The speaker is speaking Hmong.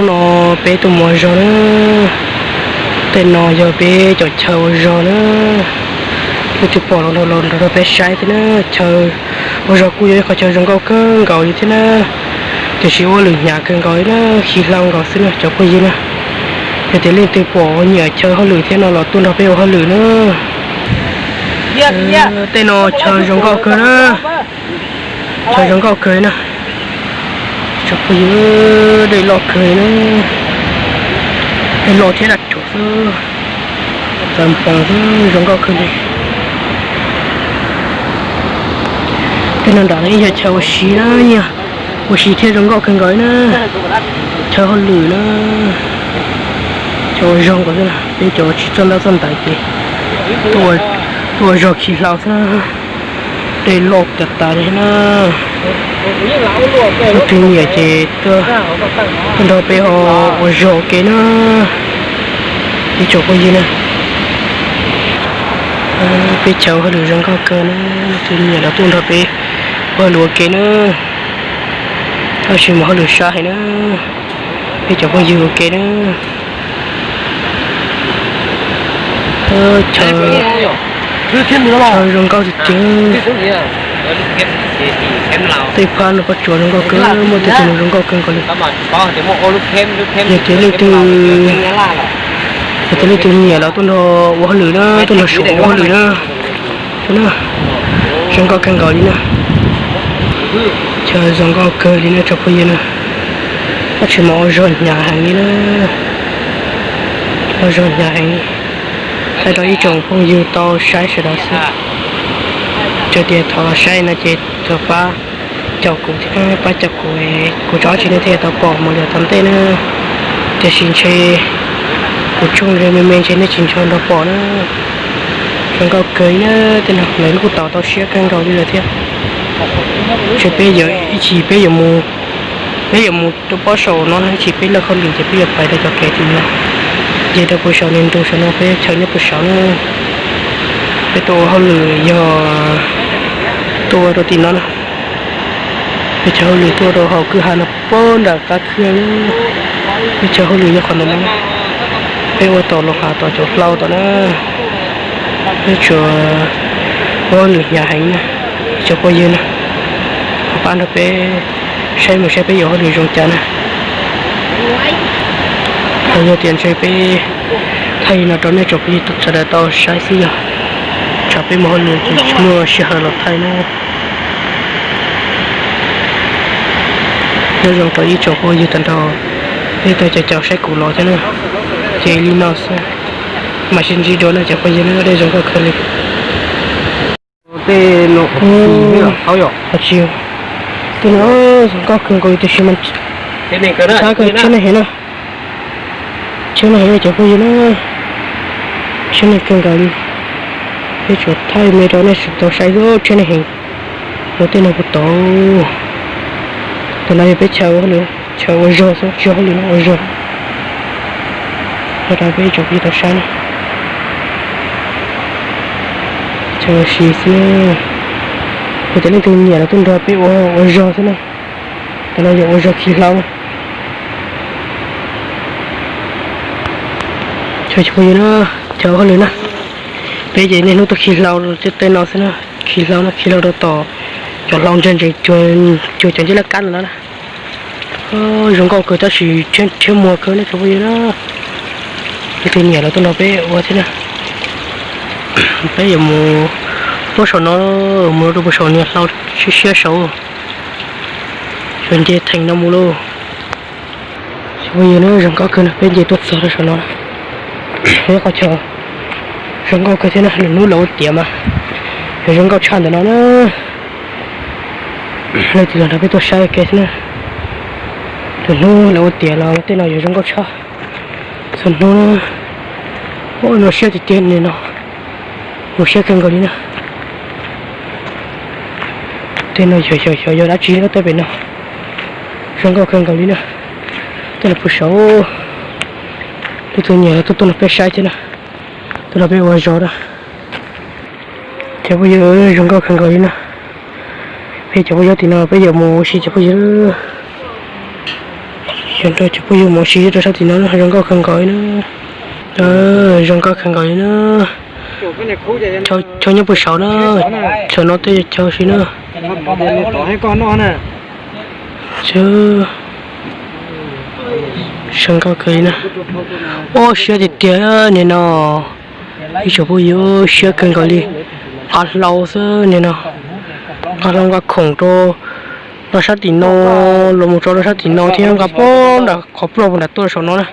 No peb tuaj mus ua zog na, tej no yog peb cov chaw ua zog na. Leej twg pom los nrog los nrog peb saib thiab na. Chaw ua zog kuj yog ib qhov chaw zoo nkauj kawg nkaus li thiab na, tiam sis ua hauj lwm hnyav kawg nkaus li na, khi hlau nkaus xwb na cov phooj ywg na. Yog tias leej twg pom nyiam chaw hauj lwm thiab no los tuaj nrog peb ua hauj lwm na. Tej no chaw zoo nkauj kawg na, chaw zoo nkauj kawg na. Cov phooj ywg, dej loj kawg na, dej loj thiab daj rhuv xwb, txawv npoos xwb, zoo nkauj kawg li. Tej no nram no ib yog chaw ua si na, yog ua si thiab zoo nkauj kawg nkaus na, chaw hauj lwm na. Chaw ua zog nkaus xwb na, peb cov tsis txawj ntaub txawj ntawv ces tuaj ua zog khi hlau xwb na. Dej loj tas tas li na. Leej twg nyiam ces tuaj nrog peb ua zog ua ke na, ib tsoom phooj ywg na. Peb chaw ua hauj lwm zoo nkauj kawg na, leej twg nyiam los tuaj nrog peb ua hauj lwm ua ke na. Tab sis mas hauj lwm sab heev na, peb cov phooj ywg ua ke na. Chaw zoo nkauj tiag tiag. Tej phab no pob tsuas zoo nkauj kawg, muaj tej tus zoo nkauj kawg nkaus li. Yog tias leej twg, yog tias leej twg nyiam los tuaj nrog ua hauj lwm na, tuaj nrog Suav ua hauj lwm na. Zoo nkauj kawg nkaus li na. Chaw zoo nkauj kawg li na tsoom phooj ywg na. Tab sis mas ua zog hnyav heev li na, ua zog hnyav heev li. Thaij rau ib tsoom phooj ywg tau saib sawv daws xwb. Tsuas tias thov los saib no ces thov pab caum kuv thiab, pab caum kuv, kuv tso dab tsi nej thiaj tau pom mus yav tom ntej na. Tiam sis ntshe kuv tshooj me me ntshe nej tsis nco nrog pom na. Zoo nkauj kawg li na, tej no lawv kuj tau tau siab kawg nkaus li lawm thiab. Ntshe peb yuav ib chim peb yuav mus, peb yuav mus rau pob saum no na, ib chim peb lig hauj lwm ces peb yuav pais rau cov kev tim no, ces rau puag saum niag ntug saum no peb chaw nyob puag saud na. Peb tuaj ua hauj lwm yog tuaj ua rau tim no na. Peb chaw hauj lwm tuaj rau hauv kwj ha no puag nram qab khw. Peb chaw hauj lwm yog qhov ntawm no, peb ua tom los hav tom cov hlau tom na. Peb tsuas ua hauj lwm hnyav heev na, cov phooj ywg na. Thov pab nrog peb saib mus saib peb yuav hauj lwm zoo cas na. Yog tias ntshe peb thaij li no rau nej tsoom phooj ywg sawv daws tau saib xwb yog tsam peb mus hauj lwm ces tsis muaj sij hawm los thaij na. Nyob zoo rau ib tsoom phooj ywg tag nrho, nej tau caum caum saib kuv los thiab na. Ces li no xwb, mam sib ntsib dua na cov phooj ywg na, dej zoo nkauj kawg li. Tej no tsis, tej no zoo nkauj kawg nkaus li tiam sis mas tshaib kawg, tshaib neeg heev na. Tshaib neeg heev cov phooj ywg na, tshaib neeg kawg nkaus li. Peb tsuas thaij me rau nej tau saib xwb, tshaib neeg heev. Rau tej no puas tau, tus no yog peb chaw, chaw ua zog xwb, tsis yog hauj lwm no, ua zog. Rau peb tsoom phooj ywg tau saib na. Chaw ua si xwb, yog tias leej twg nyiam los tuaj nrog peb ua, ua zog xwb na. Tus no yog ua zog khi hlau na. Chaw phooj ywg na, chaw ua hauj lwm na. Peb ces niaj hnub tuaj khi hlau tej no xwb na, khi hlau na, khi hlau rau tom cov hlau ntse ntsees cuag cov ncej laj kab ntawm no na. Zoo nkauj kawg tab sis tshaib muag kawg nej tsoom phooj ywg na. Leej twg nyiam los tuaj nrog peb ua thiab na. Peb yuav mus puag saum no, mus rau puag saum niag hlau siab siab saud, yuav nce theem no mus lauj. Tsoom phooj ywg na, zoo nkauj kawg na, peb nce tuaj txog rau saum no. Ib qhov chaw zoo nkauj kawg thiab na, lwm hnub lawv ua tiav mas yog zoo nkauj tshaj ntawm no na. Leej twg los nrog peb tuaj saib ua ke thiab na. Lwm hnub lawv ua tiav los tej no yuav zoo nkauj tshaj. Txhua hnub na, ua no siab tiag tiag li no, mus siab kawg nkaus li na. Tej no xyov xyov yog dab tsi na, tej pem no zoo nkauj kawg nkaus li na. Tej no puag saud, leej twg nyiam tuaj tuaj nrog peb saib thiab na, tuaj nrog peb ua zog na. Cov phooj ywg, zoo nkauj kawg nkaus li na. Peb cov phooj ywg tim no peb yuav mus ua si cov phooj ywg. Cov nrog cov phooj ywg mus ua si rau sab tim no na, zoo nkauj kawg nkaus li na. Zoo nkauj kawg nkaus li na. Chaw nyob puag saud na, chaw no tej chaw si na. Zoo nkauj kawg li na. Ua siab tiag tiag nim no. Ib tsoom phooj ywg, siab kawg nkaus li. Nqa hlau xwb nim no, nqa hlau nqa khoom rau, nqa sab tim no, los mus tso rau sab tim no thiab nqa pem nram qhov ploj puag nram tuaj saum no na.